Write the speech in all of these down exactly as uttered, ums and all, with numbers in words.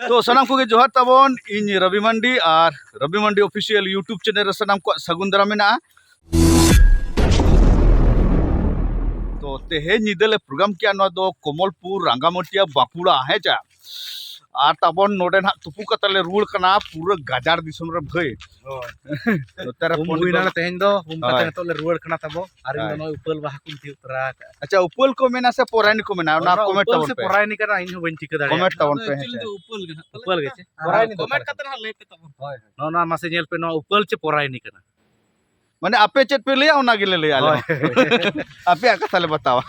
ᱛᱚ ᱥᱟᱱᱟᱢ ᱠᱚᱜᱮ ᱡᱚᱦᱟᱨ ᱛᱟᱵᱚᱱ, ᱤᱧ ᱨᱚᱵᱤ ᱢᱟᱱᱰᱤ ᱟᱨ ᱨᱚᱵᱤ ᱢᱟᱱᱰᱤ ᱚᱯᱷᱤᱥᱤᱭᱟᱞ YouTube ᱪᱮᱱᱮᱞ ᱨᱮ ᱥᱟᱱᱟᱢ ᱠᱚᱣᱟᱜ ᱥᱟᱹᱜᱩᱱ ᱫᱟᱨᱟᱢ ᱢᱮᱱᱟᱜᱼᱟ᱾ ᱛᱚ ᱛᱮᱦᱮᱧ ᱧᱤᱫᱟᱹ ᱞᱮ ᱯᱨᱳᱜᱨᱟᱢ ᱠᱮᱜᱼᱟ, ᱱᱚᱣᱟ ᱫᱚ ᱠᱚᱢᱚᱞᱯᱩᱨ ᱨᱟᱸᱜᱟᱢᱟᱹᱴᱤᱭᱟ ᱵᱟᱸᱠᱩᱲᱟ, ᱦᱮᱸ ᱪᱮ? ᱟᱨ ᱛᱟᱵᱚᱱ ᱱᱚᱰᱮ ᱱᱟᱦᱟᱜ ᱛᱩᱯᱩ ᱠᱟᱛᱮ ᱞᱮ ᱨᱩᱣᱟᱹᱲ ᱠᱟᱱᱟ ᱯᱩᱨᱟᱹ ᱜᱟᱡᱟᱲ ᱫᱤᱥᱚᱢ ᱨᱮ ᱵᱷᱟᱹᱭ᱾ ᱱᱚᱛᱮ ᱨᱮ ᱩᱢ ᱯᱚᱱᱰᱤᱛ ᱦᱩᱭᱱᱟ ᱵᱟᱵᱟ᱾ ᱛᱮᱦᱮᱧ ᱫᱚ, ᱩᱢ ᱠᱟᱛᱮ ᱦᱳᱭ᱾ ᱱᱤᱛᱚᱜ ᱞᱮ ᱨᱩᱣᱟᱹᱲ ᱠᱟᱱᱟ ᱛᱟᱵᱚ᱾ ᱟᱨ ᱤᱧ ᱫᱚ ᱦᱳᱭ᱾ ᱱᱚᱜᱼᱚᱭ ᱩᱯᱟᱹᱞ ᱵᱟᱦᱟ ᱠᱚᱧ ᱛᱤᱭᱳᱜ ᱛᱚᱨᱟ ᱟᱠᱟᱫᱼᱟ᱾ ᱟᱪᱪᱷᱟ, ᱩᱯᱟᱹᱞ ᱠᱚ ᱢᱮᱱᱟ ᱥᱮ ᱯᱚᱨᱟᱭᱱᱤ ᱠᱚ ᱢᱮᱱᱟ, ᱚᱱᱟ ᱚᱱᱟ ᱠᱚᱢᱮᱱᱴ ᱩᱯᱟᱹᱞ ᱛᱟᱵᱚᱱ ᱥᱮ ᱯᱮ᱾ ᱯᱚᱨᱟᱭᱱᱤ ᱠᱟᱱᱟ, ᱤᱧ ᱦᱚᱸ ᱵᱟᱹᱧ ᱴᱷᱤᱠᱟᱹ ᱫᱟᱲᱮᱭᱟᱜᱼᱟ᱾ ᱠᱚᱢᱮᱱᱴ ᱛᱟᱵᱚᱱ ᱚᱱᱟ ᱯᱮ, ᱫᱚ ᱦᱮᱸ ᱥᱮ᱾ Actually ᱫᱚ ᱩᱯᱟᱹᱞ ᱜᱮ ᱦᱟᱸᱜ᱾ ᱩᱯᱟᱹᱞ ᱜᱮ ᱪᱮ? ᱟᱨ ᱯᱚᱨᱟᱭᱱᱤ ᱫᱚ ᱠᱚᱢᱮᱱᱴ ᱚᱠᱟ ᱠᱟᱛᱮ ᱞᱮᱠᱟ? ᱦᱟᱸᱜ ᱞᱟᱹᱭ ᱯᱮ ᱛᱟᱵᱚᱱ᱾ ᱦᱳᱭ, ᱦᱳᱭ᱾ ᱱᱚᱜᱼᱚ ᱱᱚᱣᱟ ᱢᱟᱥᱮ ᱧᱮᱞ ᱯᱮ, ᱱᱚᱣᱟ ᱩᱯᱟᱹᱞ ᱪᱮ ᱯᱚᱨᱟᱭᱱᱤ ᱠᱟᱱᱟ? ᱢᱟᱱᱮ ᱟᱯᱮ ᱪᱮᱫ ᱯᱮ ᱞᱟᱹᱭᱟ ᱚᱱᱟ ᱜᱮᱞᱮ ᱞᱟᱹᱭᱟ ᱟᱞᱮ ᱦᱳᱭ᱾ ᱦᱚᱸ᱾ ᱟᱯᱮᱭᱟᱜ ᱠᱟᱛᱷᱟ ᱞᱮ ᱵᱟᱛᱟᱣᱟ᱾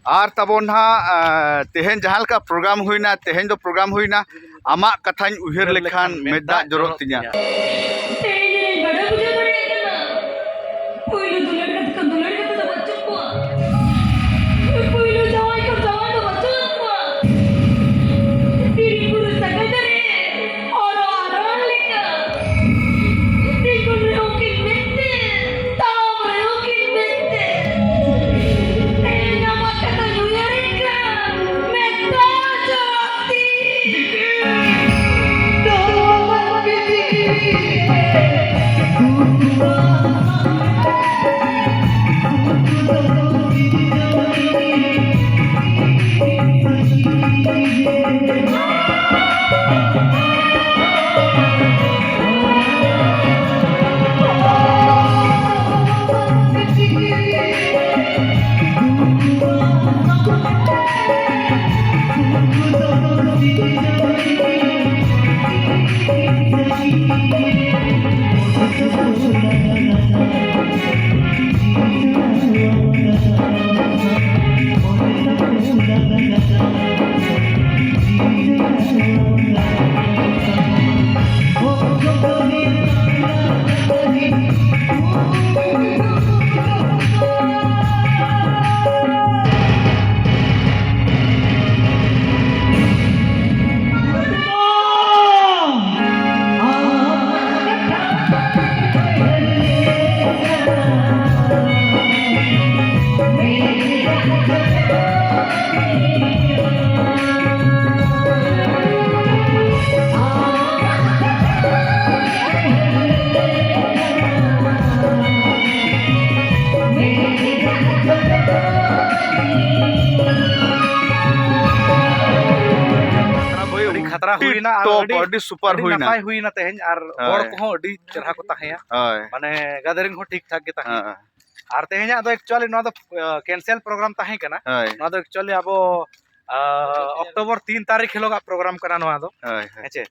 ᱟᱨ ᱛᱟᱵᱚᱱ ᱱᱟᱦᱟᱜ, ᱟᱸ, ᱛᱮᱦᱮᱧ ᱡᱟᱦᱟᱸ ᱞᱮᱠᱟ ᱯᱨᱳᱜᱨᱟᱢ ᱦᱩᱭᱱᱟ, ᱛᱮᱦᱮᱧ ᱫᱚ ᱯᱨᱳᱜᱨᱟᱢ ᱦᱩᱭᱱᱟ, ᱟᱢᱟᱜ ᱠᱟᱛᱷᱟᱧ ᱩᱭᱦᱟᱹᱨ ᱞᱮᱠᱷᱟᱱ ᱢᱮᱫ ᱫᱟᱜ ᱡᱚᱨᱚᱜ ᱛᱤᱧᱟ᱾ ᱛᱮᱦᱮᱧ ᱫᱚᱧ ᱵᱟᱰᱟᱭ ᱵᱩᱡᱷᱟᱹᱣ ᱫᱟᱲᱮᱭᱟᱜ ᱠᱟᱱᱟ᱾ ᱯᱩᱭᱞᱩ ᱫᱩᱞᱟᱹᱲ ᱠᱟᱛᱮ ᱠᱚ ᱫᱩᱞᱟᱹᱲ ᱠᱟᱛᱮ ᱫᱚ ᱵᱟᱹᱪᱩᱜ ᱠᱚᱣᱟ᱾ ᱯᱩᱭᱞᱩ ᱡᱟᱶᱟᱭ ᱠᱚ ᱡᱟᱶᱟᱭ ᱫᱚ ᱵᱟᱹᱪᱩᱜ ᱠᱚᱣᱟ᱾ ᱛᱤᱨᱤ ᱵᱩᱨᱩ ᱥᱟᱜᱟᱫ ᱨᱮ ᱚᱨ ᱟᱨᱟᱬ ᱞᱮᱠᱟ᱾ ᱛᱤᱸᱜᱩᱱ ᱨᱮᱦᱚᱸ ᱠᱤᱱ ᱢᱮᱫ ᱛᱮ, ᱛᱟᱲᱟᱢ ᱨᱮᱦᱚᱸ ᱠᱤᱱ ᱢᱮᱫ ᱛᱮ᱾ ᱛᱮᱦᱮᱧ ᱟᱢᱟᱜ ᱠᱟᱛᱷᱟᱧ ᱩᱭᱦᱟᱹᱨᱮᱫ ᱠᱟᱱ, ᱢᱮᱫ ᱫᱟᱜ ᱡᱚᱨᱚᱜ ᱛᱤᱧ᱾ ᱡᱟᱛᱨᱟ ᱟᱹᱰᱤ ᱦᱩᱭᱱᱟ ᱟᱨ top, ᱟᱹᱰᱤ ᱟᱹᱰᱤ super ᱟᱹᱰᱤ ᱦᱩᱭᱱᱟ᱾ ᱱᱟᱯᱟᱭ ᱦᱩᱭᱱᱟ ᱛᱮᱦᱮᱧ, ᱟᱨ ᱦᱚᱲ ᱦᱳᱭ᱾ ᱠᱚᱦᱚᱸ ᱟᱹᱰᱤ ᱪᱮᱨᱦᱟ ᱠᱚ ᱛᱟᱦᱮᱸᱭᱟ᱾ ᱦᱳᱭ᱾ ᱢᱟᱱᱮ gathering ᱦᱚᱸ ᱴᱷᱤᱠ ᱴᱷᱟᱠ ᱜᱮ ᱛᱟᱦᱮᱸᱭᱟ᱾ ᱦᱮᱸ᱾ ᱟᱨ ᱛᱮᱦᱮᱧᱟᱜ ᱫᱚ actually ᱱᱚᱣᱟ ᱫᱚ, ᱟ, cancel program ᱛᱟᱦᱮᱸ ᱠᱟᱱᱟ᱾ ᱦᱳᱭ᱾ ᱱᱚᱣᱟ ᱫᱚ actually ᱟᱵᱚ, ᱟ, October ᱛᱤᱱ ᱛᱟᱹᱨᱤᱠᱷ ᱦᱤᱞᱳᱜᱟᱜ program ᱠᱟᱱᱟ ᱱᱚᱣᱟ ᱫᱚ᱾ ᱦᱳᱭ, ᱦᱳᱭ᱾ ᱦᱮᱸ ᱪᱮ?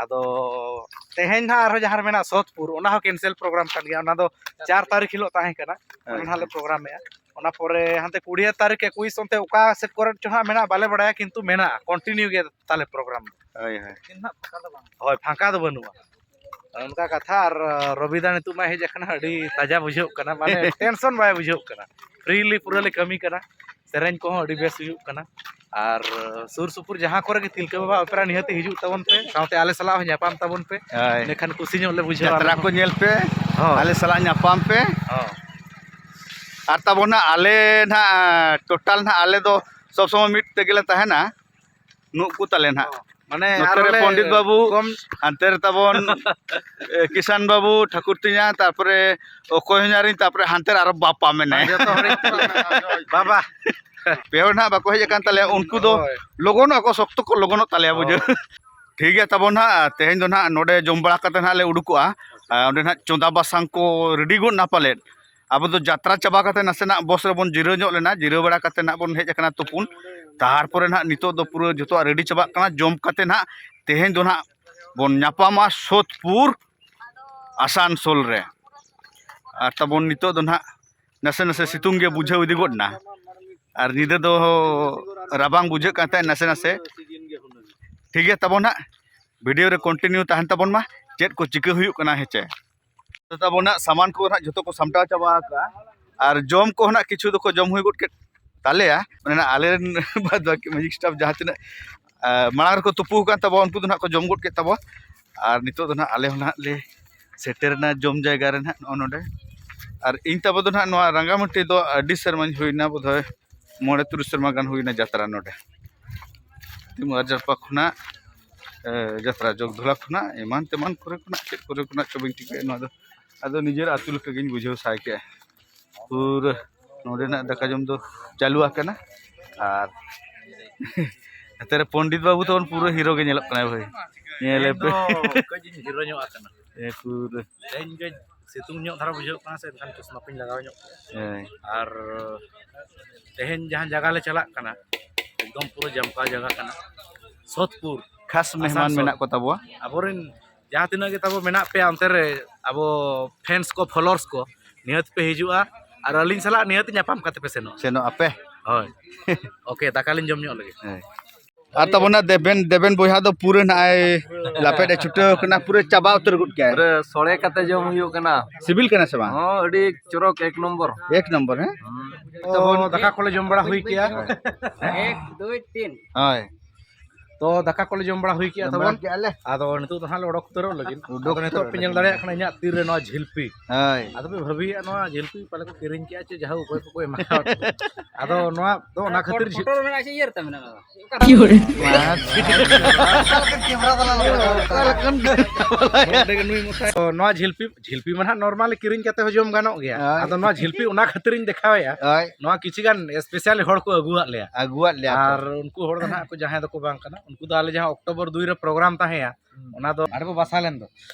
ᱟᱫᱚ ᱛᱮᱦᱮᱧ ᱱᱟᱦᱟᱜ ᱟᱨᱦᱚᱸ ᱡᱟᱦᱟᱸ ᱨᱮ ᱢᱮᱱᱟᱜᱼᱟ ᱥᱳᱫᱷᱯᱩᱨ, ᱚᱱᱟ ᱦᱚᱸ cancel program ᱠᱟᱱ ᱜᱮᱭᱟ᱾ ᱚᱱᱟ ᱫᱚ ᱪᱟᱨ ᱛᱟᱹᱨᱤᱠᱷ ᱦᱤᱞᱳᱜ ᱛᱟᱦᱮᱸ ᱠᱟᱱᱟ᱾ ᱦᱳᱭ, ᱚᱱᱟ ᱱᱟᱦᱟᱜ ᱞᱮ ᱦᱳᱭ᱾ Program ᱮᱜᱼᱟ᱾ ᱚᱱᱟ ᱯᱚᱨᱮ ᱦᱟᱱᱛᱮ ᱠᱩᱲᱤ ᱛᱟᱹᱨᱤᱠᱷ, ᱮᱠᱩᱥ, ᱚᱱᱛᱮ ᱚᱠᱟ ᱥᱮᱫ ᱠᱚᱨᱮ ᱪᱚ ᱱᱟᱦᱟᱜ ᱢᱮᱱᱟᱜᱼᱟ, ᱵᱟᱞᱮ ᱵᱟᱲᱟᱭᱟ, ᱠᱤᱱᱛᱩ ᱢᱮᱱᱟᱜᱼᱟ, continue ᱜᱮ ᱛᱟᱞᱮ program ᱫᱚ᱾ ᱦᱳᱭ, ᱦᱳᱭ᱾ ᱦᱳᱭ, ᱯᱷᱟᱸᱠᱟ ᱫᱚ ᱵᱟᱹᱱᱩᱜᱼᱟ᱾ ᱚᱱᱠᱟ ᱠᱟᱛᱷᱟ᱾ ᱟᱨ ᱨᱚᱵᱤ ᱫᱟ ᱱᱤᱛᱚᱜ ᱢᱟ ᱦᱮᱡ ᱟᱠᱟᱱᱟ, ᱟᱹᱰᱤ ᱛᱟᱡᱟ ᱵᱩᱡᱷᱟᱹᱜ ᱠᱟᱱᱟ, ᱢᱟᱱᱮ tension ᱵᱟᱭ ᱵᱩᱡᱷᱟᱹᱜ ᱠᱟᱱᱟ, freely ᱯᱩᱨᱟᱹ ᱞᱮ ᱠᱟᱹᱢᱤ ᱠᱟᱱᱟ, ᱥᱮᱨᱮᱧ ᱠᱚᱦᱚᱸ ᱟᱹᱰᱤ ᱵᱮᱥ ᱦᱩᱭᱩᱜ ᱠᱟᱱᱟ᱾ ᱟᱨ ᱥᱩᱨ ᱥᱩᱯᱩᱨ ᱡᱟᱦᱟᱸ ᱠᱚᱨᱮ ᱜᱮ ᱛᱤᱞᱠᱟᱹ ᱵᱟᱵᱟ ᱚᱯᱮᱨᱟ ᱱᱤᱦᱟᱹᱛ ᱦᱤᱡᱩᱜ ᱛᱟᱵᱚᱱ ᱯᱮ, ᱥᱟᱶᱛᱮ ᱟᱞᱮ ᱥᱟᱞᱟᱜ ᱦᱚᱸ ᱧᱟᱯᱟᱢ ᱛᱟᱵᱚᱱ ᱯᱮ, ᱦᱳᱭ᱾ ᱤᱱᱟᱹᱠᱷᱟᱱ ᱠᱩᱥᱤ ᱧᱚᱜ ᱞᱮ ᱵᱩᱡᱷᱟᱹᱣᱟ ᱡᱟᱛᱨᱟ ᱟᱞᱮ ᱠᱚ ᱦᱚᱸ᱾ ᱧᱮᱞ ᱯᱮ, ᱦᱳᱭ᱾ ᱟᱞᱮ ᱥᱟᱞᱟᱜ ᱧᱟᱯᱟᱢ ᱯᱮ᱾ ᱦᱚᱸ᱾ ᱟᱨ ᱛᱟᱵᱚᱱ ᱱᱟᱜ ᱟᱞᱮ ᱱᱟᱜ total ᱱᱟᱜ ᱟᱞᱮ ᱫᱚ ᱥᱚᱵ ᱥᱚᱢᱚᱭ ᱢᱤᱫ ᱛᱮᱜᱮ ᱞᱮ ᱛᱟᱦᱮᱱᱟ᱾ ᱱᱩᱜ ᱠᱚ ᱛᱟᱞᱮ ᱱᱟᱦᱟᱜ᱾ ᱢᱟᱱᱮ ᱱᱚᱛᱮ ᱟᱨᱚ ᱨᱮ ᱞᱮ ᱯᱚᱱᱰᱤᱛ ᱵᱟᱹᱵᱩ, ᱠᱚᱢ ᱦᱟᱱᱛᱮ ᱨᱮ ᱛᱟᱵᱚᱱ, ᱮ, ᱠᱤᱥᱟᱱ ᱵᱟᱹᱵᱩ, ᱴᱷᱟᱹᱠᱩᱨ ᱛᱤᱧᱟ, ᱛᱟᱨᱯᱚᱨᱮ ᱚᱠᱚᱭ ᱦᱚᱸ ᱧᱟᱨᱤᱧ, ᱛᱟᱨᱯᱚᱨᱮ ᱦᱟᱱᱛᱮ ᱨᱮ ᱟᱨᱚ ᱵᱟᱯᱟ ᱢᱮᱱᱟᱭᱟ᱾ ᱡᱚᱛᱚ ᱦᱚᱲ ᱵᱟᱵᱟ᱾ ᱯᱮ ᱦᱚᱲ ᱱᱟᱦᱟᱜ ᱵᱟᱠᱚ ᱦᱮᱡ ᱟᱠᱟᱱ ᱛᱟᱞᱮᱭᱟ, ᱩᱱᱠᱩ ᱫᱚ ᱦᱳᱭ᱾ ᱞᱚᱜᱚᱱᱚᱜ ᱟᱠᱚ, ᱥᱚᱠᱛᱚ ᱠᱚ ᱞᱚᱜᱚᱱᱚᱜ ᱛᱟᱞᱮᱭᱟ, ᱵᱩᱡᱷᱟᱹᱣ᱾ ᱦᱳᱭ᱾ ᱴᱷᱤᱠ ᱜᱮᱭᱟ, ᱛᱟᱵᱚᱱ ᱱᱟᱦᱟᱜ ᱛᱮᱦᱮᱧ ᱫᱚ ᱱᱟᱦᱟᱜ ᱱᱚᱰᱮ ᱡᱚᱢ ᱵᱟᱲᱟ ᱠᱟᱛᱮ ᱱᱟᱦᱟᱜ ᱞᱮ ᱩᱰᱩᱠᱚᱜᱼᱟ᱾ ᱟᱨ ᱚᱸᱰᱮ ᱱᱟᱦᱟᱜ ᱪᱚᱸᱫᱟ ᱵᱟᱥᱟᱝ ᱠᱚ ready ᱜᱚᱫ ᱱᱟ ᱯᱟᱞᱮᱫ᱾ ᱟᱵᱚ ᱫᱚ ᱡᱟᱛᱨᱟ ᱪᱟᱵᱟ ᱠᱟᱛᱮ ᱱᱟᱥᱮᱱᱟᱜ ᱵᱚᱥ ᱨᱮᱵᱚᱱ ᱡᱤᱨᱟᱹᱣ ᱧᱚᱜ ᱞᱮᱱᱟ, ᱡᱤᱨᱟᱹᱣ ᱵᱟᱲᱟ ᱠᱟᱛᱮ ᱱᱟᱦᱟᱜ ᱵᱚᱱ ᱦᱮᱡ ᱟᱠᱟᱱᱟ ᱛᱩᱯᱩᱱ᱾ ᱛᱟᱨᱯᱚᱨᱮ ᱱᱟᱦᱟᱜ ᱱᱤᱛᱚᱜ ᱫᱚ ᱯᱩᱨᱟᱹ ᱡᱚᱛᱚᱣᱟᱜ ready ᱪᱟᱵᱟᱜ ᱠᱟᱱᱟ, ᱡᱚᱢ ᱠᱟᱛᱮ ᱱᱟᱦᱟᱜ ᱛᱮᱦᱮᱧ ᱫᱚ ᱱᱟᱦᱟᱜ ᱵᱚᱱ ᱧᱟᱯᱟᱢᱟ ᱥᱳᱫᱷᱯᱩᱨ ᱟᱥᱟᱱᱥᱳᱞ ᱨᱮ᱾ ᱟᱨ ᱛᱟᱵᱚᱱ ᱱᱤᱛᱚᱜ ᱫᱚ ᱱᱟᱦᱟᱜ ᱱᱟᱥᱮ ᱱᱟᱥᱮ ᱥᱤᱛᱩᱝ ᱜᱮ ᱵᱩᱡᱷᱟᱹᱣ ᱤᱫᱤ ᱜᱚᱫ ᱮᱱᱟ, ᱟᱨ ᱧᱤᱫᱟᱹ ᱫᱚ ᱨᱟᱵᱟᱝ ᱵᱩᱡᱷᱟᱹᱜ ᱠᱟᱱ ᱛᱟᱦᱮᱸᱫ ᱱᱟᱥᱮ ᱱᱟᱥᱮ᱾ ᱴᱷᱤᱠ ᱜᱮᱭᱟ, ᱛᱟᱵᱚᱱ ᱱᱟᱦᱟᱜ video ᱨᱮ continue ᱛᱟᱦᱮᱱ ᱛᱟᱵᱚᱱ ᱢᱟ, ᱪᱮᱫ ᱠᱚ ᱪᱤᱠᱟᱹ ᱦᱩᱭᱩᱜ ᱠᱟᱱᱟ, ᱦᱮᱸ ᱪᱮ᱾ ᱛᱟᱵᱚᱱ ᱱᱟᱦᱟᱜ ᱥᱟᱢᱟᱱ ᱠᱚ ᱱᱟᱦᱟᱜ ᱡᱷᱚᱛᱚ ᱠᱚ ᱥᱟᱢᱴᱟᱣ ᱪᱟᱵᱟ ᱟᱠᱟᱫᱼᱟ, ᱟᱨ ᱡᱚᱢ ᱠᱚ ᱱᱟᱦᱟᱜ ᱠᱤᱪᱷᱩ ᱫᱚᱠᱚ ᱡᱚᱢ ᱦᱩᱭ ᱜᱚᱫ ᱠᱮᱫ ᱛᱟᱞᱮᱭᱟ, ᱢᱟᱱᱮ ᱟᱞᱮ ᱨᱮᱱ ᱵᱟᱫ ᱵᱟᱹᱠᱤ magic staff ᱡᱟᱦᱟᱸ ᱛᱤᱱᱟᱹᱜ, ᱟ, ᱢᱟᱲᱟᱝ ᱨᱮᱠᱚ ᱛᱩᱯᱩ ᱟᱠᱟᱱ ᱛᱟᱵᱚᱱᱟ, ᱩᱱᱠᱩ ᱫᱚ ᱱᱟᱦᱟᱜ ᱠᱚ ᱡᱚᱢ ᱜᱚᱫ ᱠᱮᱫ ᱛᱟᱵᱚᱱᱟ᱾ ᱟᱨ ᱱᱤᱛᱚᱜ ᱫᱚ ᱱᱟᱦᱟᱜ ᱟᱞᱮ ᱦᱚᱸ ᱱᱟᱦᱟᱜ ᱞᱮ ᱥᱮᱴᱮᱨᱮᱱᱟ ᱡᱚᱢ ᱡᱟᱭᱜᱟ ᱨᱮ ᱱᱟᱦᱟᱜ, ᱱᱚᱜᱼᱚ ᱱᱚᱰᱮ᱾ ᱟᱨ ᱤᱧ ᱛᱟᱵᱚ ᱫᱚ ᱱᱟᱦᱟᱜ ᱱᱚᱣᱟ ᱨᱟᱸᱜᱟᱢᱟᱹᱴᱤ ᱫᱚ ᱟᱹᱰᱤ ᱥᱮᱨᱢᱟᱧ ᱦᱩᱭᱱᱟ ᱵᱳᱫᱷᱚᱭ ᱢᱚᱬᱮ ᱛᱩᱨᱩᱭ ᱥᱮᱨᱢᱟ ᱜᱟᱱ ᱦᱩᱭᱱᱟ ᱡᱟᱛᱨᱟ ᱱᱚᱰᱮ᱾ ᱛᱤᱢᱟᱨ ᱡᱟᱨᱯᱟ ᱠᱷᱚᱱᱟᱜ, ᱮ, ᱡᱟᱛᱨᱟ ᱡᱚᱜᱽᱫᱷᱚᱞᱟ ᱠᱷᱚᱱᱟᱜ ᱮᱢᱟᱱ ᱛᱮᱢᱟᱱ ᱠᱚᱨᱮ ᱠᱷᱚᱱᱟᱜ, ᱪᱮᱫ ᱠᱚᱨᱮ ᱠᱷᱚᱱᱟᱜ ᱪᱚ ᱵᱟᱹᱧ ᱴᱷᱤᱠᱟᱹᱭᱟ ᱱᱚᱣᱟ ᱫᱚ᱾ ᱟᱫᱚ ᱱᱤᱡᱮᱨ ᱟᱹᱛᱩ ᱞᱮᱠᱟᱜᱤᱧ ᱵᱩᱡᱷᱟᱹᱣ ᱥᱟᱭ ᱠᱮᱜᱼᱟ᱾ ᱯᱩᱨᱟᱹ ᱱᱚᱰᱮᱱᱟᱜ ᱫᱟᱠᱟ ᱡᱚᱢ ᱫᱚ ᱪᱟᱹᱞᱩ ᱟᱠᱟᱱᱟ᱾ ᱟᱨ ᱱᱚᱛᱮ ᱨᱮ ᱯᱚᱱᱰᱤᱛ ᱵᱟᱹᱵᱩ ᱛᱟᱵᱚᱱ ᱯᱩᱨᱟᱹ ᱦᱤᱨᱳ ᱜᱮ ᱧᱮᱞᱚᱜ ᱠᱟᱱᱟᱭ ᱵᱷᱟᱹᱭ᱾ ᱧᱮᱞᱮ ᱯᱮ᱾ ᱛᱮᱦᱮᱧ ᱫᱚ ᱠᱟᱹᱡ ᱤᱧ ᱦᱤᱨᱳ ᱧᱚᱜ ᱟᱠᱟᱱᱟ᱾ ᱮ ᱯᱩᱨᱟᱹ᱾ ᱛᱮᱦᱮᱧ ᱠᱟᱹᱡ ᱥᱤᱛᱩᱝ ᱧᱚᱜ ᱫᱷᱟᱨᱟ ᱵᱩᱡᱷᱟᱹᱜ ᱠᱟᱱᱟ ᱥᱮ, ᱮᱱᱠᱷᱟᱱ ᱪᱚᱥᱢᱟ ᱠᱚᱧ ᱞᱟᱜᱟᱣ ᱧᱚᱜ ᱠᱮᱫᱟ᱾ ᱦᱮᱸ᱾ ᱟᱨ ᱛᱮᱦᱮᱧ ᱡᱟᱦᱟᱸ ᱡᱟᱭᱜᱟ ᱞᱮ ᱪᱟᱞᱟᱜ ᱠᱟᱱᱟ, ᱮᱠᱫᱚᱢ ᱯᱩᱨᱟᱹ ᱡᱟᱢᱯᱟ ᱡᱟᱭᱜᱟ ᱠᱟᱱᱟ, ᱥᱳᱫᱷᱯᱩᱨ᱾ ᱠᱷᱟᱥ ᱢᱮᱦᱢᱟᱱ ᱟᱥᱟᱱᱥᱳᱞ᱾ ᱢᱮᱱᱟᱜ ᱠᱚ ᱛᱟᱵᱚᱣᱟ᱾ ᱟᱵᱚᱨᱮᱱ ᱡᱟᱦᱟᱸ ᱛᱤᱱᱟᱹᱜ ᱜᱮ ᱛᱟᱵᱚ ᱢᱮᱱᱟᱜ ᱯᱮᱭᱟ ᱚᱱᱛᱮ ᱨᱮ, ᱟᱵᱚ ᱯᱷᱮᱱᱥ ᱠᱚ, ᱯᱷᱚᱞᱳᱣᱟᱨᱥ ᱠᱚ, ᱱᱤᱦᱟᱹᱛ ᱯᱮ ᱦᱤᱡᱩᱜᱼᱟ ᱟᱨ ᱟᱹᱞᱤᱧ ᱥᱟᱞᱟᱜ ᱱᱤᱦᱟᱹᱛ ᱧᱟᱯᱟᱢ ᱠᱟᱛᱮ ᱯᱮ ᱥᱮᱱᱚᱜᱼᱟ᱾ ᱥᱮᱱᱚᱜ ᱟᱯᱮ᱾ ᱦᱳᱭ᱾ ᱳᱠᱮ, ᱫᱟᱠᱟ ᱞᱤᱧ ᱡᱚᱢ ᱧᱚᱜ ᱞᱮᱜᱮ᱾ ᱦᱮᱸ᱾ ᱟᱨ ᱛᱟᱵᱚᱱᱟ ᱫᱮᱵᱮᱱ, ᱫᱮᱵᱮᱱ ᱵᱚᱭᱦᱟ ᱫᱚ ᱯᱩᱨᱟᱹ ᱱᱚᱜᱼᱚᱭ ᱞᱟᱯᱮᱫ ᱮ ᱪᱷᱩᱴᱟᱹᱣ ᱠᱟᱱᱟ, ᱯᱩᱨᱟᱹ ᱪᱟᱵᱟ ᱩᱛᱟᱹᱨ ᱜᱚᱫ ᱠᱮᱜᱼᱟᱭ᱾ ᱯᱩᱨᱟᱹ ᱥᱚᱲᱮ ᱠᱟᱛᱮ ᱡᱚᱢ ᱦᱩᱭᱩᱜ ᱠᱟᱱᱟ᱾ ᱥᱤᱵᱤᱞ ᱠᱟᱱᱟ ᱥᱮ ᱵᱟᱝ? ᱦᱚᱸ, ᱟᱹᱰᱤ ᱪᱚᱨᱚᱠ, ᱮᱠ ᱱᱚᱢᱵᱚᱨ᱾ ᱮᱠ ᱱᱚᱢᱵᱚᱨ, ᱦᱮᱸ? ᱦᱩᱸ᱾ ᱛᱚ, ᱫᱟᱠᱟ ᱠᱚᱞᱮ ᱡᱚᱢ ᱵᱟᱲᱟ ᱦᱩᱭ ᱠᱮᱜᱼᱟ᱾ ᱮᱠ, ᱫᱩᱭ, ᱛᱤᱱ᱾ ᱦᱳᱭ᱾ ᱛᱚ, ᱫᱟᱠᱟ ᱠᱚᱞᱮ ᱡᱚᱢ ᱵᱟᱲᱟ ᱦᱩᱭ ᱠᱮᱜᱼᱟ ᱡᱚᱢ ᱵᱟᱲᱟ ᱛᱟᱵᱚᱱ᱾ ᱠᱮᱜᱼᱟ ᱞᱮ᱾ ᱟᱫᱚ ᱱᱤᱛᱚᱜ ᱫᱚ ᱦᱟᱸᱜ ᱞᱮ ᱚᱰᱚᱠ ᱩᱛᱟᱹᱨᱚᱜ ᱞᱟᱹᱜᱤᱫ᱾ ᱩᱰᱩᱠ ᱟᱫᱚ ᱱᱤᱛᱚᱜ ᱩᱛᱟᱹᱨᱚᱜ ᱯᱮ ᱧᱮᱞ ᱞᱟᱹᱜᱤᱫ᱾ ᱫᱟᱲᱮᱭᱟᱜ ᱠᱟᱱᱟ ᱤᱧᱟᱹᱜ ᱛᱤ ᱨᱮ ᱱᱚᱣᱟ ᱡᱷᱤᱞᱯᱤ᱾ ᱦᱳᱭ᱾ ᱟᱫᱚ ᱯᱮ ᱵᱷᱟᱹᱵᱤᱭᱮᱫᱼᱟ ᱱᱚᱣᱟ ᱡᱷᱤᱞᱯᱤ ᱯᱟᱞᱮ ᱠᱚ ᱠᱤᱨᱤᱧ ᱠᱮᱜᱼᱟ ᱪᱮ ᱡᱟᱦᱟᱸ ᱚᱠᱚᱭ ᱠᱚᱠᱚ ᱮᱢᱟ ᱠᱟᱣᱟ᱾ ᱟᱫᱚ ᱱᱚᱣᱟ ᱫᱚ ᱚᱱᱟ ᱠᱷᱟᱹᱛᱤᱨ ᱡᱷᱤ- ᱯᱷᱳᱴᱳ ᱨᱮ ᱢᱮᱱᱟᱜᱼᱟ ᱪᱮ ᱤᱭᱟᱹ ᱨᱮ ᱛᱟᱢ ᱢᱮᱱᱟᱜᱼᱟ? ᱚᱠᱟ ᱨᱮ? ᱛᱚ, ᱱᱚᱣᱟ ᱡᱷᱤᱞᱯᱤ, ᱡᱷᱤᱞᱯᱤ ᱢᱟ ᱱᱟᱦᱟᱜ normally ᱠᱤᱨᱤᱧ ᱠᱟᱛᱮ ᱦᱚᱸ ᱡᱚᱢ ᱜᱟᱱᱚᱜ ᱜᱮᱭᱟ᱾ ᱦᱳᱭ᱾ ᱟᱫᱚ ᱱᱚᱣᱟ ᱡᱷᱤᱞᱯᱤ ᱚᱱᱟ ᱠᱷᱟᱹᱛᱤᱨᱤᱧ ᱫᱮᱠᱷᱟᱣᱮᱫᱼᱟ᱾ ᱦᱳᱭ᱾ ᱱᱚᱣᱟ ᱠᱤᱪᱷᱩ ᱜᱟᱱ specially ᱦᱚᱲ ᱠᱚ ᱟᱹᱜᱩᱣᱟᱫ ᱞᱮᱭᱟ᱾ ᱟᱹᱜᱩᱣᱟᱫ ᱞᱮᱭᱟ ᱠᱚ᱾ ᱟᱨ ᱩᱱᱠᱩ ᱦᱚᱲ ᱫᱚ ᱱᱟᱦᱟᱜ ᱠᱚ ᱡᱟᱦᱟᱸᱭ ᱫᱚᱠᱚ ᱵᱟᱝ ᱠᱟᱱᱟ, ᱩᱱᱠᱩ ᱫᱚ ᱟᱞᱮ ᱡᱟᱦᱟᱸ ᱚᱠᱴᱳᱵᱚᱨ ᱫᱩᱭ ᱨᱮ ᱯᱨᱳᱜᱨᱟᱢ ᱛᱟᱦᱮᱸᱭᱟ, ᱦᱩᱸ᱾ ᱚᱱᱟ ᱫᱚ ᱟᱨ ᱵᱚ ᱵᱟᱥᱟ ᱞᱮᱱ ᱫᱚ᱾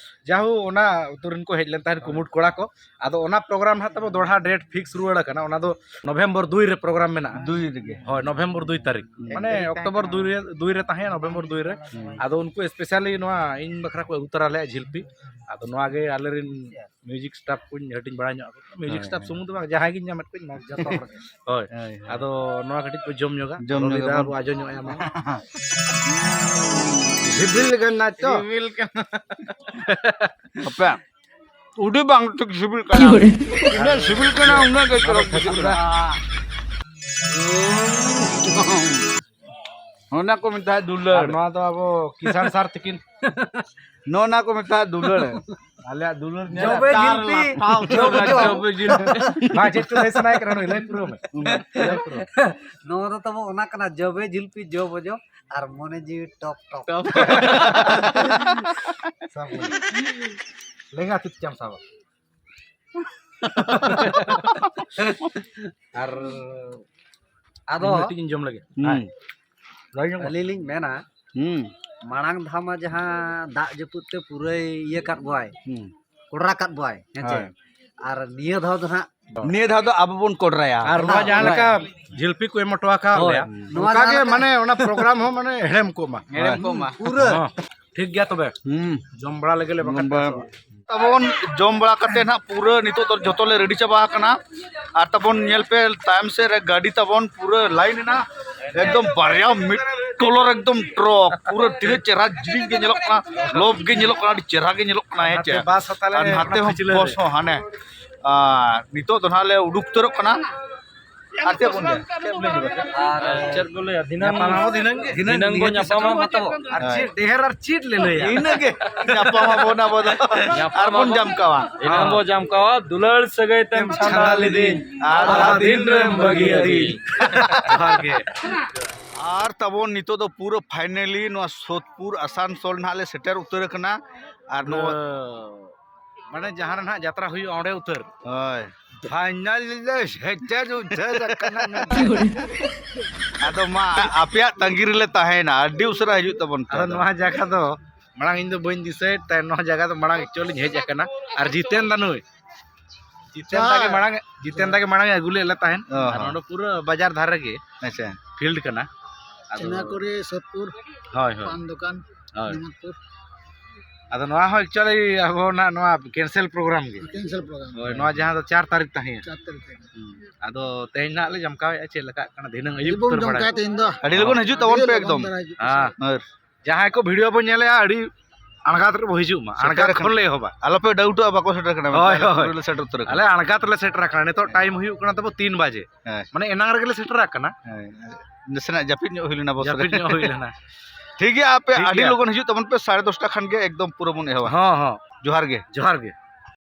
ᱡᱟᱦᱳ, ᱚᱱᱟ ᱟᱹᱛᱩ ᱨᱮᱱ ᱠᱚ ᱦᱮᱡ ᱞᱮᱱ ᱛᱟᱦᱮᱸᱫ ᱦᱳᱭ᱾ ᱠᱩᱢᱩᱴ ᱠᱚᱲᱟ ᱠᱚ᱾ ᱟᱫᱚ ᱚᱱᱟ ᱯᱨᱳᱜᱨᱟᱢ ᱦᱟᱸᱜ ᱛᱟᱵᱚ ᱫᱚᱲᱦᱟ date fix ᱨᱩᱣᱟᱹᱲ ᱟᱠᱟᱱᱟ᱾ ᱚᱱᱟ ᱫᱚ ᱱᱚᱵᱷᱮᱢᱵᱚᱨ ᱫᱩᱭ ᱨᱮ ᱯᱨᱳᱜᱨᱟᱢ ᱢᱮᱱᱟᱜᱼᱟ᱾ ᱫᱩᱭ ᱨᱮᱜᱮ᱾ ᱦᱳᱭ, ᱱᱚᱵᱷᱮᱢᱵᱚᱨ ᱫᱩᱭ ᱛᱟᱹᱨᱤᱠᱷ᱾ ᱦᱩᱸ᱾ ᱢᱟᱱᱮ ᱚᱠᱴᱳᱵᱚᱨ ᱫᱩᱭ ᱨᱮ, ᱫᱩᱭ ᱨᱮ ᱛᱟᱦᱮᱸᱭᱟ, ᱱᱚᱵᱷᱮᱢᱵᱚᱨ ᱫᱩᱭ ᱨᱮ᱾ ᱦᱩᱸ᱾ ᱟᱫᱚ ᱩᱱᱠᱩ specially ᱱᱚᱣᱟ ᱤᱧ ᱵᱟᱠᱷᱨᱟ ᱠᱚ ᱟᱹᱜᱩ ᱛᱚᱨᱟ ᱞᱮᱫᱼᱟ ᱡᱷᱤᱞᱯᱤ᱾ ᱟᱫᱚ ᱱᱚᱣᱟ ᱜᱮ ᱟᱞᱮ ᱨᱮᱱ music staff ᱠᱚᱧ ᱦᱟᱹᱴᱤᱧ ᱵᱟᱲᱟ ᱧᱚᱜ ᱟᱠᱚ᱾ Music ᱦᱳᱭ, staff ᱦᱳᱭ᱾ ᱥᱩᱢᱩᱝ ᱫᱚ ᱵᱟᱝ, ᱡᱟᱦᱟᱸᱭ ᱜᱤᱧ ᱧᱟᱢᱮᱫ ᱠᱚᱣᱟᱧ, ᱱᱚᱣᱟ ᱡᱚᱛᱚ ᱦᱚᱲ ᱜᱮ᱾ ᱦᱳᱭ᱾ ᱦᱳᱭ, ᱦᱳᱭ᱾ ᱟᱫᱚ ᱱᱚᱣᱟ ᱠᱟᱹᱴᱤᱡ ᱵᱚ ᱡᱚᱢ ᱧᱚᱜᱟ᱾ ᱡᱚᱢ ᱨᱚᱵᱤ ᱧᱚᱜᱟ ᱫᱟ ᱵᱚᱱ᱾ ᱵᱚ ᱟᱡᱚ ᱧᱚᱜ ᱟᱭᱟ ᱢᱟ᱾ ᱥᱤᱵᱤᱞ ᱠᱟᱱᱟ ᱛᱚ? ᱥᱤᱵᱤᱞ ᱠᱟᱱᱟ᱾ ᱦᱟᱯᱮ, ᱩᱰᱤ ᱵᱟᱝ ᱴᱷᱤᱠ ᱥᱤᱵᱤᱞ ᱠᱟᱱᱟ᱾ ᱩᱱᱟᱹᱜ ᱥᱤᱵᱤᱞ ᱠᱟᱱᱟ, ᱩᱱᱟᱹᱜ ᱜᱮ ᱪᱚᱨᱚᱠ ᱵᱩᱡᱷᱟᱹᱜ ᱠᱟᱱᱟ᱾ ᱚᱱᱟ ᱠᱚ ᱢᱮᱛᱟᱜᱼᱟ ᱫᱩᱞᱟᱹᱲ᱾ ᱟᱨ ᱱᱚᱣᱟ ᱫᱚ ᱟᱵᱚ ᱠᱤᱥᱟᱱ ᱥᱟᱨ ᱛᱤᱠᱤᱱ᱾ ᱱᱚᱜᱼᱚ ᱱᱟ ᱠᱚ ᱢᱮᱛᱟᱜᱼᱟ ᱫᱩᱞᱟᱹᱲ᱾ ᱟᱞᱮᱭᱟᱜ ᱫᱩᱞᱟᱹᱲ ᱧᱮᱞ ᱡᱚᱵᱮ ᱛᱟᱨ ᱡᱤᱞᱯᱤ, ᱞᱟᱴᱷᱟ ᱩᱛᱟᱹᱨ ᱡᱚᱵᱮ ᱱᱟ, ᱡᱚᱢ᱾ ᱡᱚᱵᱮ ᱡᱤᱞᱯᱤ᱾ ᱵᱟᱝ, ᱪᱮᱫ ᱪᱚ ᱞᱟᱹᱭ ᱥᱟᱱᱟᱭᱮ ᱠᱟᱱᱟ, ᱱᱩᱭ ᱞᱟᱹᱭ ᱯᱩᱨᱟᱹᱣ ᱢᱮ᱾ ᱞᱟᱹᱭ ᱯᱩᱨᱟᱹᱣ ᱢᱮ᱾ ᱱᱚᱣᱟ ᱫᱚ ᱛᱟᱵᱚ ᱚᱱᱟ ᱠᱟᱱᱟ, ᱡᱚᱵᱮ ᱡᱤᱞᱯᱤ ᱡᱚ ᱵᱚᱡᱚ ᱟᱨ ᱢᱚᱱᱮ ᱡᱤᱣᱤ ᱴᱚᱯ ᱴᱚᱯ᱾ ᱴᱚᱯ᱾ ᱥᱟᱵ ᱢᱮ᱾ ᱞᱮᱸᱜᱟ ᱛᱤ ᱛᱮ ᱪᱟᱢ ᱥᱟᱵᱟ᱾ ᱟᱨ ᱟᱫᱚ ᱤᱧ ᱢᱤᱫᱴᱤᱡ ᱤᱧ ᱡᱚᱢ ᱞᱮᱜᱮ᱾ ᱦᱩᱸ᱾ ᱟᱹᱞᱤᱧ ᱞᱤᱧ ᱢᱮᱱᱟ, ᱦᱩᱸ᱾ ᱢᱟᱲᱟᱝ ᱫᱷᱟᱣ ᱢᱟ ᱡᱟᱦᱟᱸ ᱫᱟᱜ ᱡᱟᱹᱯᱩᱫ ᱛᱮ ᱯᱩᱨᱟᱹᱭ ᱤᱭᱟᱹ ᱠᱟᱫ ᱵᱚᱣᱟᱭ, ᱦᱩᱸ᱾ ᱠᱚᱰᱨᱟ ᱠᱟᱫ ᱵᱚᱣᱟᱭ, ᱦᱮᱸ ᱪᱮ? ᱦᱳᱭ᱾ ᱟᱨ ᱱᱤᱭᱟᱹ ᱫᱷᱟᱣ ᱫᱚ ᱦᱟᱸᱜ ᱱᱤᱭᱟᱹ ᱫᱷᱟᱣ ᱫᱚ ᱟᱵᱚ ᱵᱚᱱ ᱠᱚᱰᱨᱟᱭᱟ᱾ ᱟᱨ ᱱᱚᱣᱟ ᱡᱟᱦᱟᱸ ᱞᱮᱠᱟ ᱡᱷᱤᱞᱯᱤ ᱠᱚ ᱮᱢ ᱦᱚᱴᱚ ᱟᱠᱟᱫ ᱞᱮᱭᱟ, ᱱᱚᱣᱟ ᱚᱱᱠᱟ ᱡᱟᱦᱟᱸ ᱜᱮ ᱞᱮᱠᱟ ᱢᱟᱱᱮ ᱚᱱᱟ ᱯᱨᱳᱜᱨᱟᱢ ᱦᱚᱸ ᱢᱟᱱᱮ ᱦᱮᱲᱮᱢ ᱠᱚᱜ ᱢᱟ᱾ ᱦᱮᱲᱮᱢ ᱠᱚᱜ ᱢᱟ᱾ ᱯᱩᱨᱟᱹ᱾ ᱦᱚᱸ, ᱴᱷᱤᱠ ᱜᱮᱭᱟ ᱛᱚᱵᱮ᱾ ᱦᱩᱸ᱾ ᱡᱚᱢ ᱵᱟᱲᱟ ᱞᱮᱜᱮ ᱞᱮ ᱵᱟᱠᱷᱟᱱ᱾ ᱡᱚᱢ ᱵᱟᱲᱟ᱾ ᱛᱟᱵᱚᱱ ᱡᱚᱢ ᱵᱟᱲᱟ ᱠᱟᱛᱮ ᱱᱟᱦᱟᱜ ᱯᱩᱨᱟᱹ ᱱᱤᱛᱚᱜ ᱫᱚ ᱡᱷᱚᱛᱚ ᱞᱮ ᱨᱮᱰᱤ ᱪᱟᱵᱟ ᱟᱠᱟᱱᱟ᱾ ᱟᱨ ᱛᱟᱵᱚᱱ ᱧᱮᱞ ᱯᱮ ᱛᱟᱭᱚᱢ ᱥᱮᱫ ᱨᱮ ᱜᱟᱹᱰᱤ ᱛᱟᱵᱚᱱ ᱯᱩᱨᱟᱹ ᱞᱟᱭᱤᱱ ᱮᱱᱟ᱾ ᱮᱠᱫᱚᱢ ᱵᱟᱨᱭᱟ ᱢᱤᱫ ᱴᱚᱞᱚᱨ ᱮᱠᱫᱚᱢ ᱴᱨᱚᱠ ᱯᱩᱨᱟᱹ ᱛᱤᱱᱟᱹᱜ ᱪᱮᱦᱨᱟ ᱡᱤᱞᱤᱧ ᱜᱮ ᱧᱮᱞᱚᱜ ᱠᱟᱱᱟ, ᱞᱚᱵ ᱜᱮ ᱧᱮᱞᱚᱜ ᱠᱟᱱᱟ, ᱟᱹᱰᱤ ᱪᱮᱦᱨᱟ ᱜᱮ ᱧᱮᱞᱚᱜ ᱠᱟᱱᱟ, ᱦᱮᱸ ᱪᱮ? ᱱᱟᱛᱮ ᱵᱟᱥ ᱦᱚᱸ ᱛᱟᱞᱮ ᱟᱨ ᱱᱟᱛᱮ ᱚᱱᱟ ᱦᱚᱸ ᱯᱷᱤᱪᱞᱟᱹ ᱵᱚᱥ ᱨᱮ᱾ ᱦᱚᱸ ᱦᱟᱱᱮ᱾ ᱟᱨ ᱱᱤᱛᱚᱜ ᱫᱚ ᱱᱟᱦᱟᱜ ᱞᱮ ᱩᱰᱩᱠ ᱩᱛᱟᱹᱨᱚᱜ ᱠᱟᱱᱟ᱾ ᱟᱨ ᱪᱮᱫ ᱵᱚᱱ ᱞᱟᱹᱭᱟ? ᱪᱮᱫ ᱮᱢ ᱞᱟᱹᱭ ᱧᱚᱜᱟ? ᱟᱨ ᱪᱮᱫ ᱵᱚᱱ ᱞᱟᱹᱭᱟ? ᱫᱷᱤᱱᱟᱹᱝ ᱧᱟᱯᱟᱢ ᱟᱵᱚ ᱫᱷᱤᱱᱟᱹᱝ ᱜᱮ᱾ ᱫᱷᱤᱱᱟᱹᱝ ᱫᱷᱤᱱᱟᱹᱝ ᱵᱚ ᱱᱤᱦᱟᱹᱛ ᱧᱟᱯᱟᱢᱟ ᱥᱮᱴᱮᱨᱚᱜ ᱢᱟ ᱛᱟᱵᱚ᱾ ᱟᱨ ᱦᱳᱭ᱾ ᱪᱮᱫ ᱰᱷᱮᱨ ᱟᱨ ᱪᱮᱫ ᱞᱟᱹᱞᱟᱹᱭᱟ? ᱤᱱᱟᱹᱜᱮ᱾ ᱧᱟᱯᱟᱢ ᱟᱵᱚᱱ ᱟᱵᱚ ᱫᱚ᱾ ᱧᱟᱯᱟᱢ ᱟᱨ ᱵᱚᱱ ᱟᱵᱚᱱ᱾ ᱡᱟᱢᱠᱟᱣᱟ᱾ ᱤᱱᱟᱹᱝ ᱵᱚ ᱡᱟᱢᱠᱟᱣᱟ, ᱫᱩᱞᱟᱹᱲ ᱥᱟᱹᱜᱟᱹᱭ ᱛᱮᱢ ᱪᱷᱟᱸᱫᱟ ᱞᱤᱫᱤᱧ᱾ ᱟᱫᱷᱟ ᱫᱤᱱ ᱨᱮᱢ ᱵᱟᱹᱜᱤ ᱟᱹᱫᱤᱧ᱾ ᱡᱚᱦᱟᱨ ᱜᱮ᱾ ᱟᱨ ᱛᱟᱵᱚᱱ ᱱᱤᱛᱚᱜ ᱫᱚ ᱯᱩᱨᱟᱹ finally ᱱᱚᱣᱟ ᱥᱳᱫᱷᱯᱩᱨ ᱟᱥᱟᱱᱥᱳᱞ ᱱᱟᱦᱟᱜ ᱞᱮ ᱥᱮᱴᱮᱨ ᱩᱛᱟᱹᱨ ᱟᱠᱟᱱᱟ᱾ ᱟᱨ ᱱᱚᱣᱟ ᱯᱩᱨᱟᱹ ᱢᱟᱱᱮ ᱡᱟᱦᱟᱸ ᱨᱮ ᱱᱟᱦᱟᱜ ᱡᱟᱛᱨᱟ ᱦᱩᱭᱩᱜᱼᱟ ᱚᱸᱰᱮ ᱩᱛᱟᱹᱨ᱾ ᱦᱳᱭ᱾ Finally ᱞᱮ ᱥᱮᱴᱮᱨ ᱩᱛᱟᱹᱨ ᱟᱠᱟᱱᱟ᱾ ᱟᱫᱚ ᱢᱟ ᱟᱯᱮᱭᱟᱜ ᱛᱟᱺᱜᱤ ᱨᱮᱞᱮ ᱛᱟᱦᱮᱸᱭᱮᱱᱟ, ᱟᱹᱰᱤ ᱩᱥᱟᱹᱨᱟ ᱦᱤᱡᱩᱜ ᱛᱟᱵᱚᱱ ᱯᱮ ᱟᱫᱚ ᱟᱫᱚ᱾ ᱱᱚᱣᱟ ᱡᱟᱭᱜᱟ ᱫᱚ ᱢᱟᱲᱟᱝ ᱤᱧ ᱫᱚ ᱵᱟᱹᱧ ᱫᱤᱥᱟᱹᱭᱮᱫ ᱛᱟᱦᱮᱸᱫ, ᱱᱚᱣᱟ ᱡᱟᱭᱜᱟ ᱫᱚ ᱢᱟᱲᱟᱝ actually ᱤᱧ ᱦᱮᱡ ᱟᱠᱟᱱᱟ᱾ ᱟᱨ ᱡᱤᱛᱮᱱ ᱫᱟ ᱱᱩᱭ, ᱡᱤᱛᱮᱱ ᱫᱟ ᱜᱮ ᱦᱳᱭ᱾ ᱢᱟᱲᱟᱝ, ᱡᱤᱛᱮᱱ ᱫᱟ ᱜᱮ ᱢᱟᱲᱟᱝ ᱮ ᱟᱹᱜᱩ ᱞᱮᱫ ᱞᱮ ᱛᱟᱦᱮᱸᱫ᱾ ᱚ ᱟᱨ ᱦᱚᱸ᱾ ᱱᱚᱰᱮ ᱯᱩᱨᱟᱹ ᱵᱟᱡᱟᱨ ᱫᱷᱟᱨᱮ ᱜᱮ ᱟᱪᱪᱷᱟ᱾ Field ᱠᱟᱱᱟ᱾ ᱟᱫᱚ ᱪᱮᱱᱟᱠᱩᱲᱤ, ᱥᱳᱫᱷᱯᱩᱨ, ᱦᱳᱭ, ᱦᱳᱭ᱾ ᱯᱟᱱ ᱫᱚᱠᱟᱱ, ᱦᱳᱭ᱾ ᱱᱤᱢᱟᱛᱯᱩᱨ᱾ ᱟᱫᱚ ᱱᱚᱣᱟ ᱦᱚᱸ actually ᱟᱵᱚ ᱱᱟᱜ ᱱᱚᱣᱟ cancel program ᱜᱮ᱾ Cancel program᱾ ᱦᱳᱭ, ᱱᱚᱣᱟ ᱡᱟᱦᱟᱸ ᱫᱚ ᱪᱟᱨ ᱛᱟᱹᱨᱤᱠᱷ ᱛᱟᱦᱮᱸ᱾ ᱪᱟᱨ ᱛᱟᱹᱨᱤᱠᱷ ᱛᱟᱦᱮᱸ᱾ ᱦᱩᱸ᱾ ᱟᱫᱚ ᱛᱮᱦᱮᱧ ᱱᱟᱜ ᱞᱮ ᱡᱟᱢᱠᱟᱣᱮᱫᱼᱟ, ᱪᱮᱫ ᱞᱮᱠᱟᱜ ᱠᱟᱱᱟ, ᱫᱷᱤᱱᱟᱹᱝ ᱟᱹᱭᱩᱵ ᱟᱹᱰᱤ ᱵᱚᱱ ᱩᱛᱟᱹᱨ ᱵᱟᱲᱟᱭᱟ᱾ ᱡᱚᱢᱠᱟᱭᱟ ᱛᱮᱦᱮᱧ ᱫᱚ᱾ ᱟᱹᱰᱤ ᱞᱚᱜᱚᱱ ᱦᱤᱡᱩᱜ ᱛᱟᱵᱚᱱ ᱟᱹᱰᱤ ᱯᱮ ᱞᱚᱜᱚᱱ ᱮᱠᱫᱚᱢ᱾ ᱫᱷᱟᱨᱟ ᱦᱤᱡᱩᱜ ᱦᱮᱸ᱾ ᱯᱮ᱾ ᱟᱨ ᱡᱟᱦᱟᱸᱭ ᱠᱚ video ᱵᱚᱱ ᱧᱮᱞᱮᱜᱼᱟ, ᱟᱹᱰᱤ ᱟᱬᱜᱟᱛ ᱨᱮᱵᱚ ᱦᱤᱡᱩᱜ ᱢᱟ, ᱥᱮᱴᱮᱨ ᱟᱬᱜᱟᱛ ᱟᱠᱟᱱᱟ᱾ ᱠᱷᱚᱱ ᱞᱮ ᱮᱦᱚᱵᱟ᱾ ᱟᱞᱚᱯᱮ ᱰᱟᱣᱩᱴᱚᱜᱼᱟ, ᱵᱟᱠᱚ ᱥᱮᱴᱮᱨ ᱠᱟᱱᱟ ᱢᱮᱱᱛᱮ᱾ ᱦᱳᱭ, ᱟᱞᱮ ᱦᱳᱭ᱾ ᱯᱩᱨᱟᱹ ᱞᱮ ᱥᱮᱴᱮᱨ ᱩᱛᱟᱹᱨ ᱟᱠᱟᱱᱟ᱾ ᱟᱞᱮ ᱟᱬᱜᱟᱛ ᱨᱮᱞᱮ ᱥᱮᱴᱮᱨ ᱟᱠᱟᱱᱟ᱾ ᱱᱤᱛᱚᱜ time ᱦᱩᱭᱩᱜ ᱠᱟᱱᱟ ᱛᱟᱵᱚ ᱛᱤᱱ ᱵᱟᱡᱮ᱾ ᱦᱮᱸ᱾ ᱢᱟᱱᱮ ᱮᱱᱟᱝ ᱨᱮᱜᱮ ᱞᱮ ᱥᱮᱴᱮᱨ ᱟᱠᱟᱱᱟ᱾ ᱦᱮᱸ᱾ ᱱᱟᱥᱮᱱᱟᱜ ᱡᱟᱹᱯᱤᱫ ᱧᱚᱜ ᱦᱩᱭ ᱞᱮᱱᱟ ᱵᱚᱥ ᱨᱮ᱾ ᱡᱟᱹᱯᱤᱫ ᱧᱚᱜ ᱦᱩᱭ ᱞᱮᱱᱟ᱾ ᱴᱷᱤᱠ ᱜᱮᱭᱟ, ᱟᱯᱮ ᱴᱷᱤᱠ ᱟᱹᱰᱤ ᱜᱮᱭᱟ᱾ ᱞᱚᱜᱚᱱ ᱦᱤᱡᱩᱜ ᱛᱟᱵᱚᱱ ᱯᱮ, ᱥᱟᱲᱮ ᱫᱚᱥᱴᱟ ᱠᱷᱟᱱ ᱜᱮ ᱮᱠᱫᱚᱢ ᱯᱩᱨᱟᱹ ᱵᱚᱱ ᱮᱦᱚᱵᱟ᱾ ᱦᱚᱸ, ᱦᱚᱸ᱾ ᱡᱚᱦᱟᱨ ᱜᱮ᱾ ᱡᱚᱦᱟᱨ ᱜᱮ᱾